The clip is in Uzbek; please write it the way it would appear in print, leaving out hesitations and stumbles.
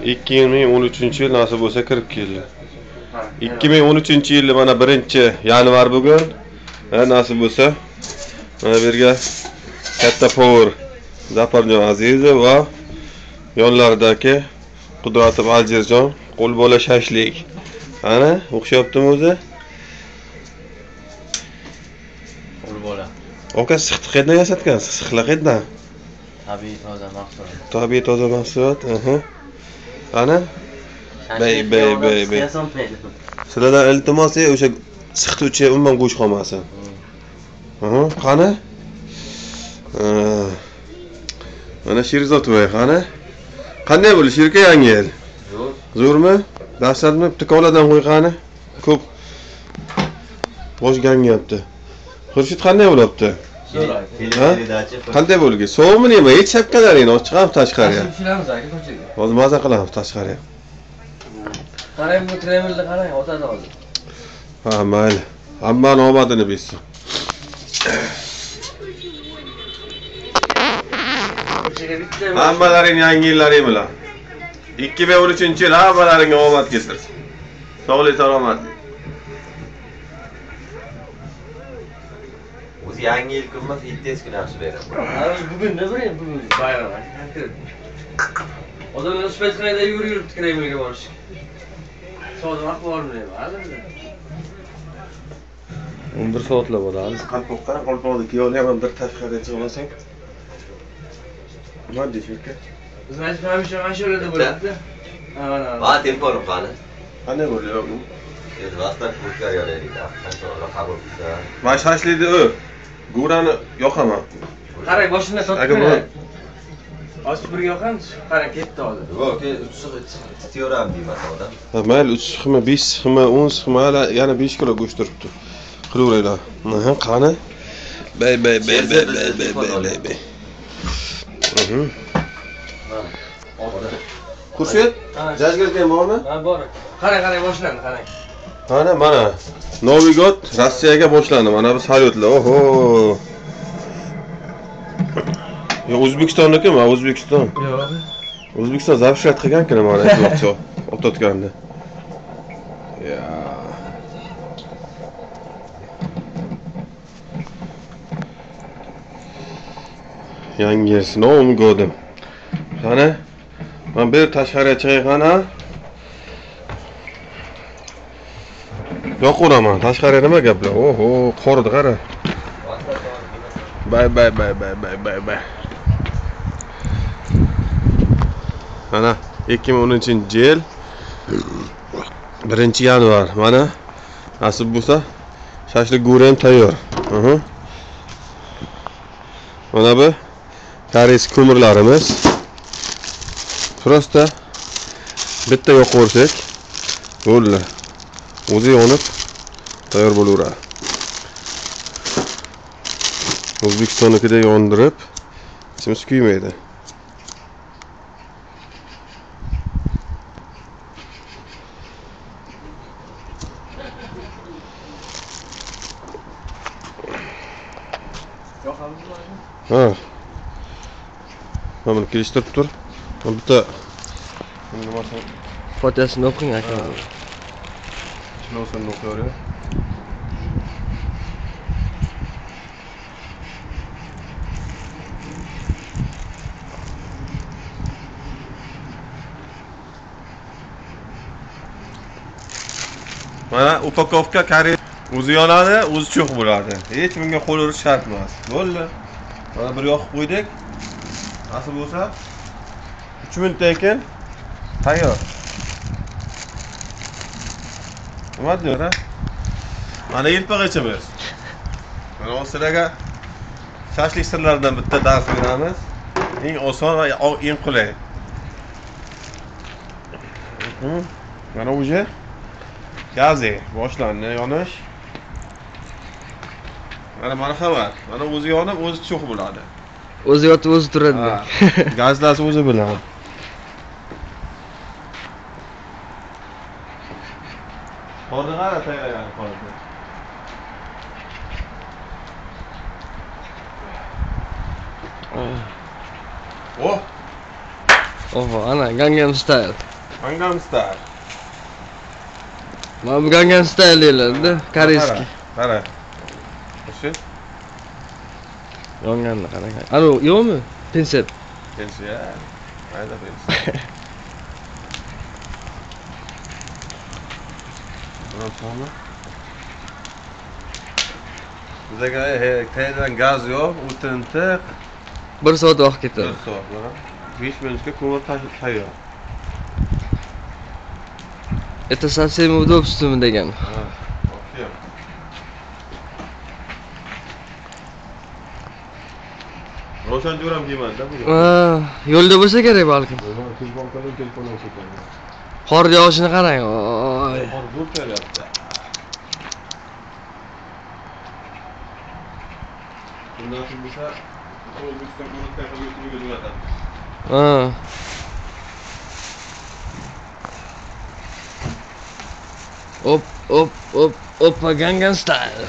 2013-yil nasib bo'lsa kirib keldi. 2013-yilda mana 1-yanvar bugun. Nasib bo'lsa mana bu yerga katta povur Zafarjon Azizov va yonlaridagi Qudratov Aljirjon qo'l bola shashlik. Ana o'xshayaptimi o'zi? Qo'l bola. Aka sixni qayerdan yasatgansiz? Sixlar qayerdan? Tabiiy toza mahsulot. Tabiiy toza mahsulot. Ana. Bay bay bay bay. Sizlardan iltimos, o'sha sixni ichiga umuman go'sht qolmasin. Qani? Mana Sherzodboy, qani? Qanday bo'ldi Sherka yangi yil? Zo'r. Zo'rmi? Dahshatmi? Bitta koladan qo'y qani. Ko'p bosh gangayapti. Xurshid qanday bo'lyapti? Qanday bo'ldi? Sovuqmi nima? Hech shapkalaringni olib chiqamiz tashqariga. Tushiramiz aka ko'chaga. Hozir maza qilamiz tashqariga. Qarang, bu Kremlni qarang, otadi hozir. Ha, mayli. Hammani omadini bersin. Hammalaring yangi yillaring bilan. 2013-yil hammalaringga omad keltirsin. Sog'lik, salomatlik. O'zi yangi yil kun emas, ertasi kun yaxshi bayram. Bugun nima bir bugun bayram. Odamlar suhbat yugurib yuribdi Kremlga borishga. Soat vaqt bormi nima? 11 soatlab bo'ladi. Qalpoq qara, qalpoqni kiyolyapman, bir tashqariga chiqib olsang. Nima deysiz aka? Biz hamisha mana shu yerda bo'ladi-da. Ha, mana. Va telefonim qani? Qanday bo'ldi bu? Tez vaqtdan o'tkazaylik, qancha qabul qilsa. Men shashlikni u go'rani yoqaman. Qarang, boshini tortib. Hozir birga yoqamiz. Qarang, ketdi hozir. Yo'q, 3 six titiyoram deyman odam. Ha, mayli 3 sixmi, 5 sixmi, 10 sixmi, hali yana 5 kilo go'sht turibdi. Qilaveringlar. Qani? Bay bay bay bay bay bay bay. Xurshid, jajgirgan bormi? Ha, bor. Qarang, qarang, boshlandi, qarang. Mana, mana. Новый год Rossiyaga boshlandi. Mana bu salyutlar. Oho. Yo, O'zbekistonnikimi? O'zbekiston. Yo'q. O'zbekiston zaprashat qilgan-ku mana aytmoqchi. Ototganda. Ya. Yangi yil, Новым годом. Qani? Men bir tashqariga chiqay qani. Yoquraman. Tashqariga nima gaplar? Oho, qorni qara. Bay bay bay bay bay bay bay. Mana 2013-yil 1-yanvar. Mana nasib bo'lsa shashlik go'ri ham tayyor. Mana bu koreys ko'mirlarimiz. Prosta bitta yoqaversak bo'ldi. O'zi yonib tayyor bo'laveradi. O'zbekistonnikida yondirib, ichimiz kuymaydi. Ha. Mana buni kelishtirib tur. Mana bitta nimasini fotasini o'qing aka. Chilovsini o'qiyvering. Mana upakovka kari o'zi yonadi, o'zi cho'q bo'ladi. Hech bunga qo'l urish shart emas. Bo'ldi. Mana bir yoqib qo'ydik. Nasib bo'lsa 3 minutdan keyin tayyor. Nima deydi? Mana yelpig'ichimiz. Mana sizlarga shashlik sirlaridan bitta dars beramiz. Eng oson va eng qulay. Mana уже gazi boshlandi yonish. Mana marhamat. Mana o'zi yonib, o'zi cho'q bo'ladi. O'zi yotib, o'zi turadi. Gazlasi o'zi bilan. Qorni qara tayyorlanib qoldi. Oh. Oho, ana Gangnam Style. Gangnam Style. Mana bu Gangnam Style deyiladi-da, koreyskiy. Qara. Shu. Yonganni qarang. Ana yo'qmi? Pensiya. Pensiya. Qayda pensiya? Rosami? Bizaga qayerdan gaz yo'q, o'tin tiq. 1 soat vaqt ketadi. 1 soat, mana. 5 minutga ko'mir tayyor. Это со всеми удобствами degan. Ha, okey. Ravshan jo'ram kelmadi-da bugun. Ha, yo'lda bo'lsa kerak balkim. Telefon qilib, telefon olsa. Qor yog'ishini qarang. Oy. Qor zo'r kelyapti. Bundan so'ng bo'lsa O'zbekiston ko'rikdan qilib YouTube'ga jo'natamiz. Ha. Op, op, op, oppa Gangnam Style.